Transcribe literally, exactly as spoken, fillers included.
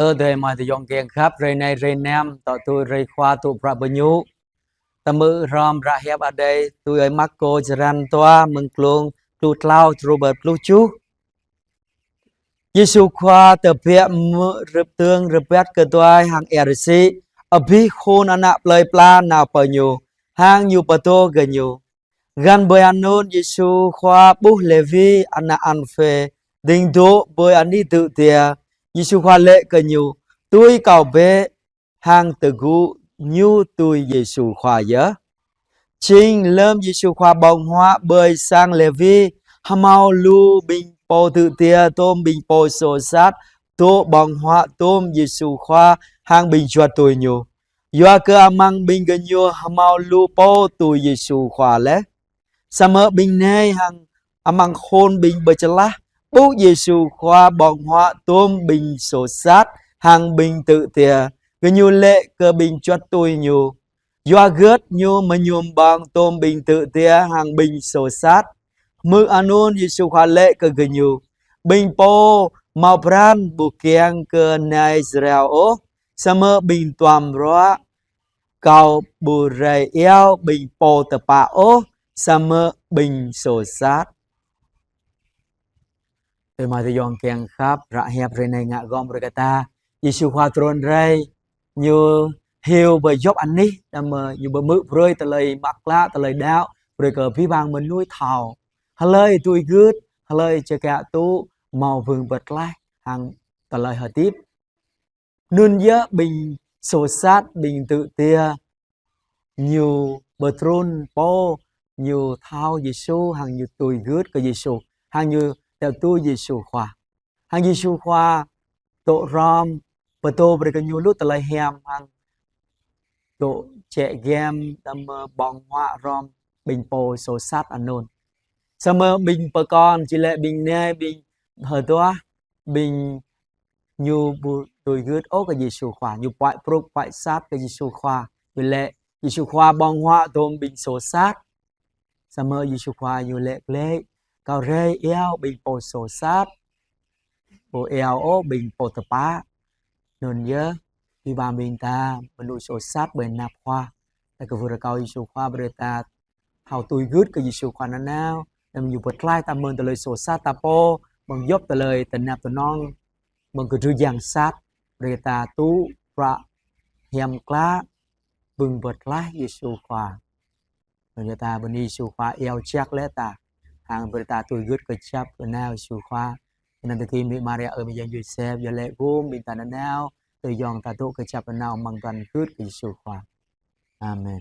Ơ adơi amai ayŏng kiăng khăp, hrơi anai hrơi năm, tŏ tui hrơi Khua tŭ prăk pơñŭ. Ta hmư̆ hrŏm hră hiăp Adai tui Ơi Markô črăn dua, mơ̆ng klông pluh klâo truh pơ pluh tơjuh. Yêsu Khua tơbiă mơ̆ng rơ̆p tơ̆ng rơbat kơtuai hăng ia rơsĭ, abih khul ană plơi pla nao pơ Ñu, hăng Ñu pơtô gơñu. Găn ƀơi anŭn Yêsu Khua ƀuh Lêwi ană Alphê, ding dŏ ƀơi anih tŭ jia. Yêsu Khua laĭ kơ ñu: Tui Kâo bĕ. Hăng tơgŭ ñu tui Yêsu Khua yơh. Jing lơ̆m Yêsu Khua ƀơ̆ng huă ƀơi sang Lêwi, hơmâo lu ƀing pô tŭ jia tôm ƀing pô soh sat dŏ ƀơ̆ng huă tôm Yêsu Khua hăng ƀing juăt tui Ñu. Yua kơ amăng ƀing gơñu hơmâo lu pô tui Yêsu Khua laih. Samơ̆ ƀing nai hăng amăng khul ƀing Bơčơlah ƀuh Yêsu Khua ƀơ̆ng huă tôm ƀing soh sat hăng ƀing tŭ jia, gơñu laĭ kơ ƀing juăt tui Ñu: Yua hơgĕt Ñu mơñum ƀơ̆ng tôm ƀing tŭ jia hăng ƀing soh sat? Hmư̆ anŭn Yêsu Khua laĭ kơ gơñu: Ƀing pô hơmâo pran ƀu kiăng kơ nai jrao ôh, samơ̆ ƀing duăm ruă. Kâo ƀu rai iâu ƀing pô tơpă ôh, samơ̆ ƀing soh sat. Adơi amai ayŏng kiăng khăp, hră hiăp hrơi anai ngă gŏm brơi kơ ta. Yêsu Khua trŭn rai, Ñu hyu pơ djŏp anih, đăm mơ̆ Ñu pơhmư̆ brơi tơlơi mơak klă, tơlơi đaŏ brơi kơ abih bang mơnuih thâo. Hlơi tui gưt, hlơi čơkă tŭ, hơmâo bưng pơtlaih hăng tơlơi hơdip. Anŭn yơh ƀing soh sat, ƀing tŭ jia, ñu pơtrŭn pô, ñu thâo Yêsu, hăng ñu tui gưt kơ Yêsu, hăng ñu tui Yêsu Khua. Hăng Yêsu Khua dŏ hrŏm, pơtô brơi kơ ñu lu tơlơi hiam, hăng dŏ čĕ giăm, đăm mơ̆ ƀơ̆ng huă hrŏm ƀing pô soh sat anŭn. Samơ̆ ƀing pơkŏn, či laĭ ƀing nai, ƀing hơduah, ƀing ñu ƀu tui gưt ôh kơ Yêsu Khua, ñu puăi prŭk puăi sat kơ Yêsu Khua. Ƀu laĭ Yêsu Khua ƀơ̆ng huă tôm ƀing soh sat. Samơ̆ Yêsu Khua Ñu laĭ glaĭ: Kâo rai iâu ƀing pô soh sat, ƀu iâu ôh ƀing pô tơpă. Anŭn yơh, abih bang ƀing ta mơnuih soh sat ƀơi anăp Khua, ta kwưh rơkâo Yêsu Khua brơi ta thâo tui gưt kơ Yêsu Khua nanao, đăm Ñu pơtlaih ta mơ̆ng tơlơi soh sat ta pô, mơ̆ng djŏp tơlơi tơnap tơnŏng, mơ̆ng kơdrưh yang sat, brơi ta tŭ prăk hiam klă, bưng pơtlaih Yêsu Khua. Anŭn yơh ta bơni Yêsu Khua iâu jak laih ta, hăng brơi ta tui gưt kơjăp kơnao Yêsu Khua. Anŭn tơkĭ Mĭ Maria, Ơi Mơyang Yôsep, yua laĭ gum ƀing ta nanao, tơyŏng ta dŏ kơjăp kơnao amăng duan gưt kơ Yêsu Khua. Amen.